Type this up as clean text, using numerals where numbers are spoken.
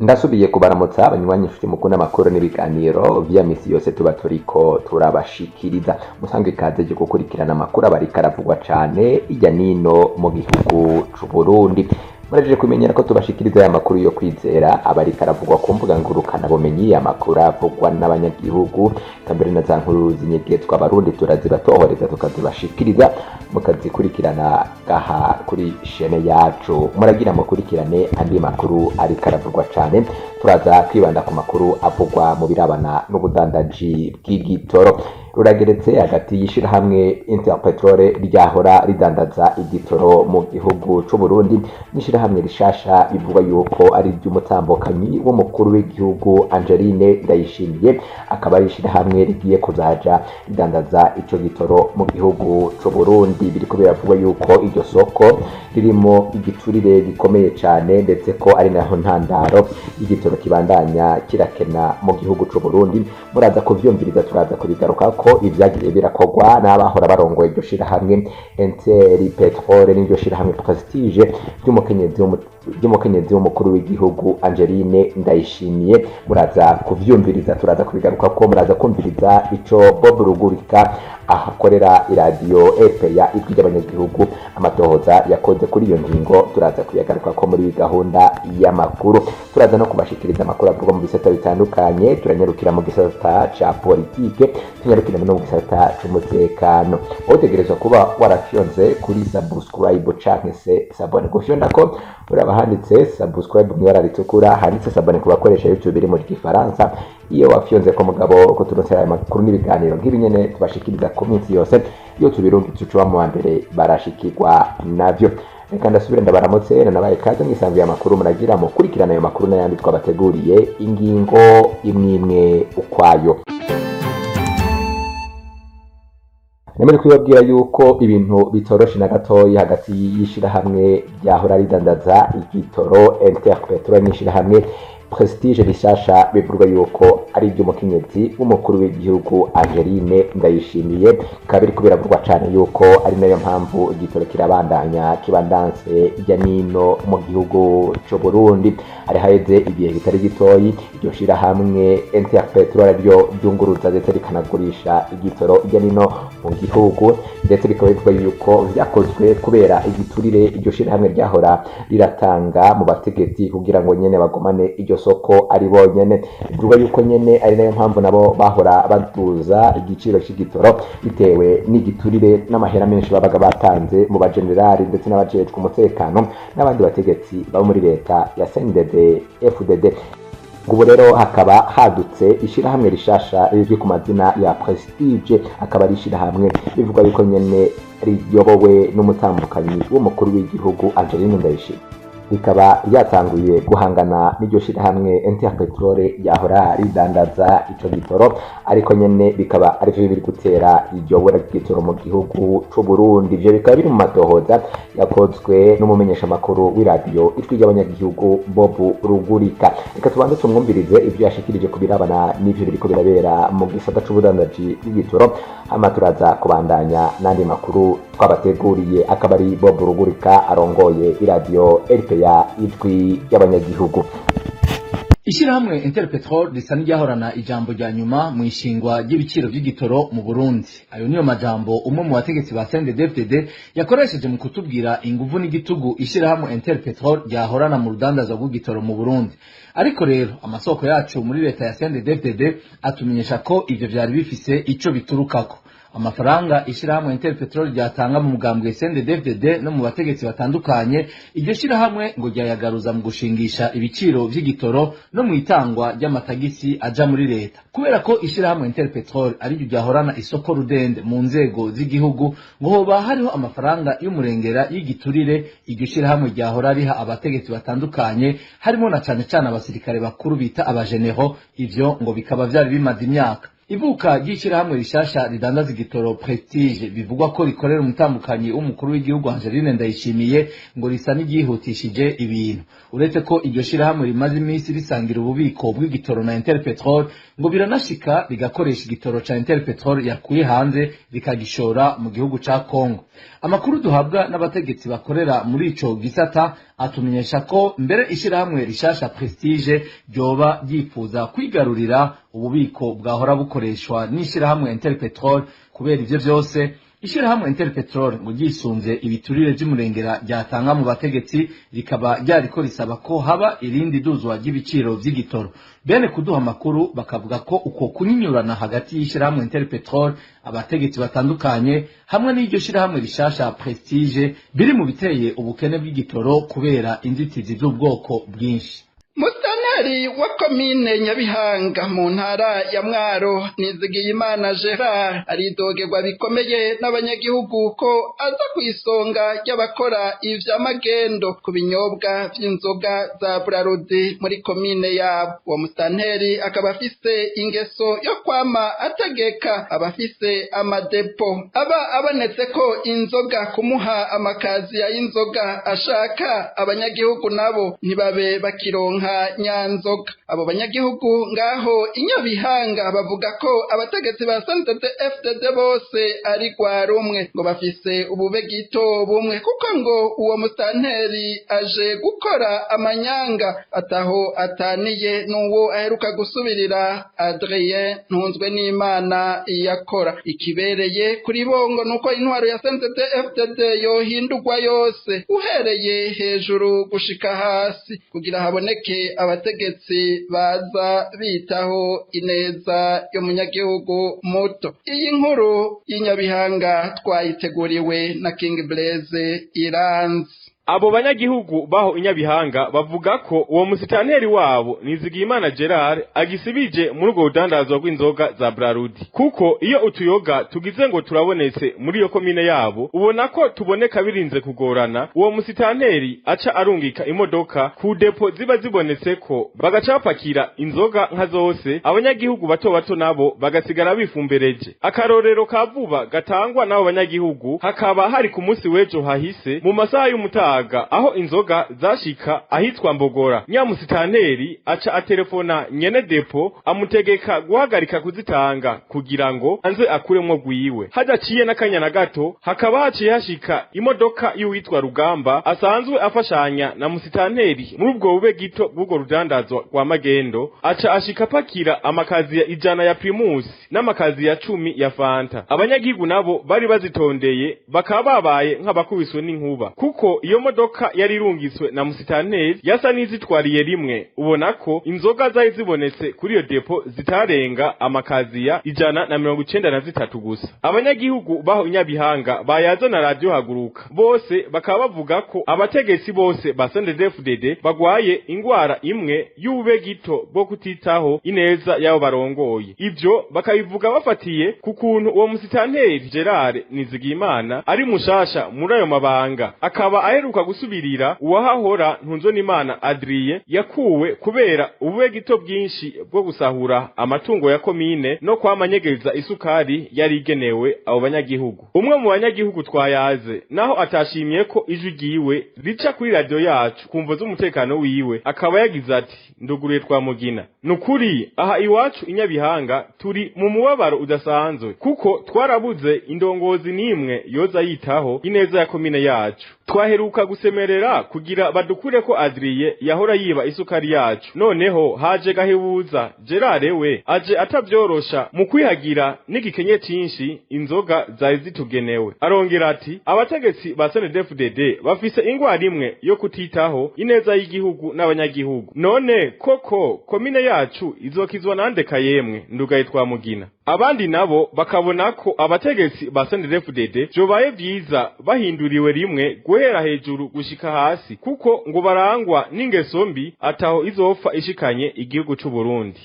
Ndasubiye kubaramutsa abanywanyi, inshuti mukunda amakuru n'ibiganiro vya misi yose tuba turiko turabashikiriza. Musanzwe ikaze ryo gukurikirana amakuru aba ariko aravugwa cane irya nino mu gihugu c'Uburundi. Muraje kumenyera ko tubashikiriza aya makuru yo kwizera aba ariko aravugwa ku mbuga ngurukana bumenyi, amakuru avugwa n'abanyagihugu, eka mbere na za nkuru zinyegetswa Abarundi turazibatohoreza tukazibashikiriza, mukazikurikirana gaha kuri shene yacu. Muragira mukurikirane andi makuru ariko aravugwa cane. Turaza kwibanda ku makuru avugwa mu birabana n'ubudandaji bw'igitoro. Rurageretse hagati y'ishirahamwe Interpetrole ryahora ridandaza igitoro mu gihugu c'Uburundi n'ishirahamwe rishasha bivugwa yuko ari iry'umutambukanyi w'umukuru w'igihugu Angeline Ndayishimiye, akaba ari ishirahamwe rigiye kuzaja ridandaza ico gitoro mu gihugu c'Uburundi. Biriko biravugwa yuko iryo soko ririmo igiturire gikomeye cane, ndetse ko ari naho ntandaro y'igitoro kibandanya kirakena mu gihugu c'Uburundi. Muraza kuvyumviriza, turaza kubigarukako, ivyagiye birakorwa n'abahora barongoye iryo shirahamwe Inter Petrole n'iryo shirahamwe Prestige ry'umukenyezi w'umukuru w'igihugu Angeline Ndayishimiye. Muraza kuvyumviriza, turaza kubigarukako. Muraza kumviriza ico Bob Rugurika ahakorera iradiyo RPA, Ijwi ry'Abanyagihugu, amatohoza yakoze kuri iyo ngingo turaza kuyagarukako muri gahunda y'amakuru. Turaza no kubashikiriza amakuru avugwa mu bisata bitandukanye. Turanyarukira mu gisata ca politike, tunyarukira no mu gisata c'umutekano. Wotegerezwa kuba warafyonze kuri subscribe canke se s'abonner. Gufyonda ko uraba handitse subscribe mw'ibara ritukura, handitse s'abonner ku bakoresha YouTube iri mu gifaransa. Iyo wafyonze ko mugabo ko turonse aya makuru n'ibiganiro nk'ibi nyene tubashikiriza ku minsi yose, iyo tubirungitse uca uba mu wa mbere barashikirwa navyo. Reka ndasubire ndabaramutse, nanabaye kaze mwisanzuye amakuru. Muragira mukurikirana ayo makuru n'ayandi twabateguriye, ingingo imwe imwe ukwayo. Nemere kubabwira yuko ibintu bitoroshe na gatoyi hagati y'ishirahamwe ryahora ridandaza igitoro Interpetrol n'ishirahamwe Prestige rishasha bivugwa yuko ari iry'umukenyezi w'umukuru w'igihugu Angeline Ndayishimiye. Bikaba biriko biravugwa cane yuko ari nayo mpamvu igitoro kirabandanya kibandanse irya nino mu gihugu c'Uburundi. Hari haheze igihe kitari gitoyi iryo shirahamwe Interpetrol ariryo ryunguruza ndetse rikanagurisha igitoro irya nino mu gihugu, ndetse bikaba bivugwa yuko vyakozwe kubera igiturire iryo shirahamwe ryahora riratanga mu bategetsi kugira ngo nyene bagumane iryo soko ari bonyene. Bivugwa yuko nyene ari nayo mpamvu nabo bahora baduza igiciro c'igitoro bitewe n'igiturire n'amahera menshi babaga batanze mu bajenerali ndetse n'abajejwe umutekano n'abandi bategetsi babo muri leta ya CNDD FDD. Ubu rero hakaba hadutse ishirahamwe rishasha rizwi ku mazina ya Prestige, akaba ari ishirahamwe bivugwa yuko nyene riyobowe n'umutambukanyi w'umukuru w'igihugu Angeline Ndayishimiye, rikaba ryatanguye guhangana n'iryo shirahamwe Interpetrole yahora ridandaza ico gitoro, ariko nyene bikaba arivyo biri gutera iryo bura ry'igitoro mu gihugu c'Uburundi. Ivyo bikaba biri mu matohoza yakozwe n'umumenyeshamakuru w'iradiyo Ijwi ry'Abanyagihugu Bob Rugurika. Reka tubanze tumwumvirize ivyo yashikirije ku birabana n'ivyo biriko birabera mu gisata c'ubudandaji bw'igitoro, hama turaza kubandanya n'andi makuru twabateguriye. Akaba ari Bob Rugurika arongoye iradiyo RPA, Ijwi ry'Abanyagihugu. Ishirahamwe Interpetrol risa n'iryahorana ijambo rya nyuma mu ishingwa ry'ibiciro vy'igitoro mu Burundi. Ayo niyo majambo umwe mu bategetsi ba CNDD-FDD yakoresheje mu kutubwira inguvu n'igitugu ishirahamwe Interpetrol ryahorana mu rudandazwa rw'igitoro mu Burundi. Ariko rero amasoko yacu muri leta ya CNDD-FDD atumenyesha ko ivyo vyari bifise ico biturukako. Amafaranga ishirahamwe Interpetrol ryatanga mu mugambwe CNDD-FDD no mu bategetsi batandukanye, iryo shirahamwe ngo ryayagaruza mu gushingisha ibiciro vy'igitoro no mu itangwa ry'amatagisi aja muri leta. Kubera ko ishirahamwe Interpetrol ariryo ryahorana isoko rudende mu nzego z'igihugu, ngo hoba hariho amafaranga y'umurengera y'igiturire iryo shirahamwe ryahora riha abategetsi batandukanye, harimo na cane cane abasirikare bakuru bita abajenero. Ivyo ngo bikaba vyari bimaze imyaka. Ivuka ry'ishirahamwe rishasha ridandaza igitoro Prestige, bivugwa ko rikorera umutambukanyi w'umukuru w'igihugu Angeline Ndayishimiye, ngo risa n'iryihutishije ibintu. Uretse ko iryo shirahamwe rimaze iminsi risangira ububiko bw'igitoro na Interpetrol, ngo biranashika rigakoresha igitoro ca Interpetrol yakuye hanze rikagishora mu gihugu ca Congo. Amakuru duhabwa n'abategetsi bakorera muri ico gisata atumenyesha ko mbere ishirahamwe rishasha Prestige ryoba ryifuza kwigarurira ububiko bwahora bukoreshwa n'ishirahamwe Interpetrol. Kubera ivyo vyose, ishirahamwe Interpetrol ngo ryisunze ibiturire vy'umurengera ryatanga mu bategetsi, rikaba ryariko risaba ko haba irindi duzwa ry'ibiciro vy'igitoro. Bene kuduha amakuru bakavuga ko uko kunyinyurana hagati y'ishirahamwe Interpetrol, abategetsi batandukanye hamwe n'iryo shirahamwe rishasha Prestige biri mu biteye ubukene bw'igitoro kubera inzitizi z'ubwoko bwinshi. Musitanteri wa komine Nyabihanga mu ntara ya Mwaro, Nizigiyimana Gerard, aridogerwa bikomeye n'abanyagihugu ko aza ku isonga ry'abakora ivy'amagendo ku binyobwa vy'inzoga za Brarudi muri komine yabo. Uwo musitanteri akaba afise ingeso yo kwama ategeka abafise amadepo aba abonetse ko inzoga kumuha amakaziya y'inzoga ashaka, abanyagihugu nabo ntibabe bakironka nyanzoga. Abo banyagihugu ngaho Inyabihanga bavuga ko abategetsi ba CNDD FDD bose ari rwa rumwe, ngo bafise ubube gito bumwe, kuko ngo uwo musitanteri aje gukora amanyanga ataho ataniye n'uwo aheruka gusubirira, Adrien Ntunzwe n'Imana yakora. Ikibereye kuri bo ngo nuko intwaro ya CNDD FDD yohindurwa yose, uhereye hejuru gushika hasi, kugira haboneke abategetsi baza bitaho ineza y'umunyagihugu muto. Iyi nkuru y'Inyabihanga twayiteguriwe na King Blaise Iranzi. Abo banyagihugu baho Inyabihanga bavuga ko uwo musitanteri wabo Nizigiyimana Gerard agisibije muri urwo rudandazwa rw'inzoga za Brarudi, kuko iyo utuyoga tugize ngo turabonetse muri iyo komine yabo, ubona ko tuboneka birinze kugorana, uwo musitanteri aca arungika imodoka ku depo ziba zibonetse ko bagaca bapakira inzoga nka zose, abanyagihugu bato bato nabo bagasigara bifumbereje. Akarorero ka vuba gatangwa n'abo banyagihugu hakaba hari ku munsi w'ejo hahise mu masaha y'umutaga, aho inzoga zashika ahitwa Mbogora. Nyamusitanteri aca atelefona nyene depo amutegeka guhagarika kuzitanga kugira ngo anze akuremwo gwiwe. Hadaciye n'akanya na gato hakaba haciye hashika imodoka y'uwitwa Rugamba asanzwe afashanya na musitanteri muri ubwo bube gito bw'ubwo rudandazwa rwa magendo, aca ashika apakira amakaziya 100 ya Primus n'amakaziya 10 ya Fanta. Abanyagihugu nabo bari bazitondeye bakaba babaye nk'abakubiswe n'inkuba, kuko iyo modoka yari irungitswe na musitanteri yasa n'izitwariye rimwe. Ubona ko inzoga zari zibonetse kuri iyo depo zitarenga amakaziya 193 gusa. Abanyagihugu baho Inyabihanga bayaza na Radio Haguruka bose bakaba bavuga ko abategetsi bose ba CNDD-FDD bagwaye ingwara imwe y'ube gito bwo kutitaho ineza yabo barongoye. Ivyo bakabivuga bafatiye ku kuntu uwo musitanteri Gerard Nizigiyimana ari mushasha muri ayo mabanga, akaba aheruka gusubirira uwahahora Ntunzwenimana Adrien yakuwe kubera ubube gito bwinshi bwo gusahura amatungo ya komine no kwamanyegeza isukari yari igenewe abo banyagihugu. Umwe mu banyagihugu twayaze naho atashimye ko ijwi ryiwe rica kuri radio yacu kumvo z'umutekano wiwe, akaba yagize ati: nduguruye Twamugina, nukuri aha iwacu Inyabihanga turi mu mubabaro udasanzwe, kuko twarabuze indongozi nimwe yoza yitaho ineza ya komine yacu. Twaheruka gusemerera kugira badukure ko Adrien yahora yiba isukari yacu, noneho haje Gahebuza Gerard we aje atabyorosha mu kwihagira n'igikenye cinshi inzoga zari zitugenewe. Arongera ati: abategetsi ba CNDD-FDD bafise ingwara imwe yo kutitaho ineza y'igihugu n'abanyagihugu, none koko komine yacu izokizwa nande kayemwe? Ndugaye Twamugina. Abandi nabo bakabona ko abategetsi ba CNDD-FDD vyobaye vyiza bahinduriwe rimwe guhera hejuru gushika hasi, kuko ngo barangwa n'ingeso mbi ataho izopfa ishikanye igihugu c'u Burundi.